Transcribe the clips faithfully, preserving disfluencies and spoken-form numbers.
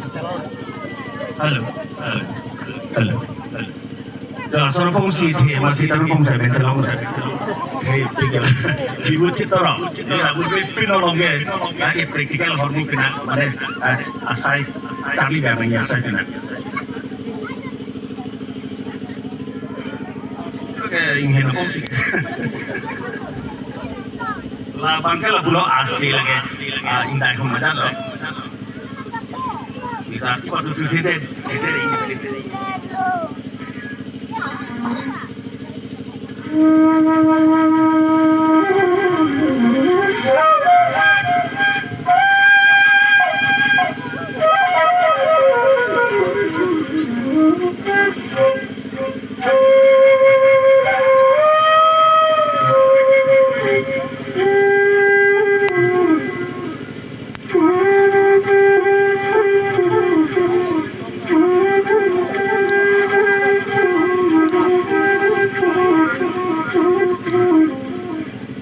Hello, hello, hello, hello. Ya, soro pongsi the, masi taru pongsi men chelong. Hey, tinggal. Ibu Chitoro. Ya, ibu pi-, pinolong ke. Lagi practical hormu kena, mane, ah, asai, tali biar nanya asai kena. Oke, ingin apa sih? Labang ke lapulo asi lagi, ah, indai hum ada lo. Kita patut tuh tidak, tidak ingin.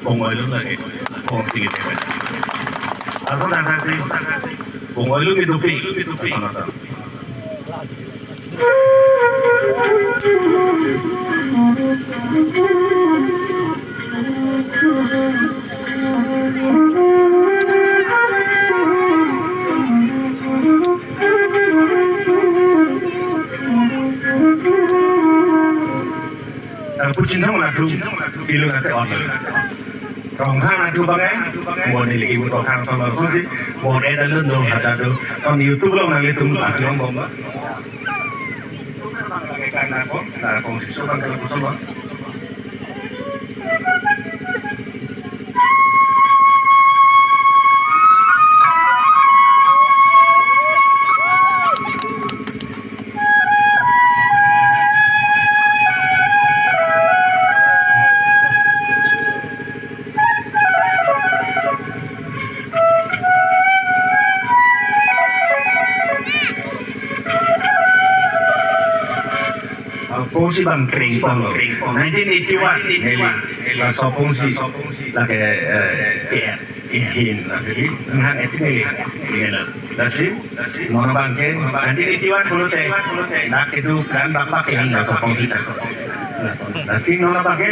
Bongoi lo lagi, bong tinggi tinggi. Atau nanti, bongoi lo gitu pi, atau nanti. Ang puchin thong na thu, ilo na te on. Rong hang na thu bang eh, mo ni lagi mo tong hang sama sama si, mo eh dan lun dong hada tu. Kon YouTube lo nang litum, ah, long bom ba. Kan na kong, na kong si so bang kalau so bang. Ah, pongsi bang kring pong lo. Nineteen eighty-one, neli, laso pongsi, lake, eh, T R, ihin, lake, nang et neli, neli. Lasi, non abang ke, nineteen eighty-one pulote, dak itu kan bapak kring laso pongsi ta. Lasi non abang ke,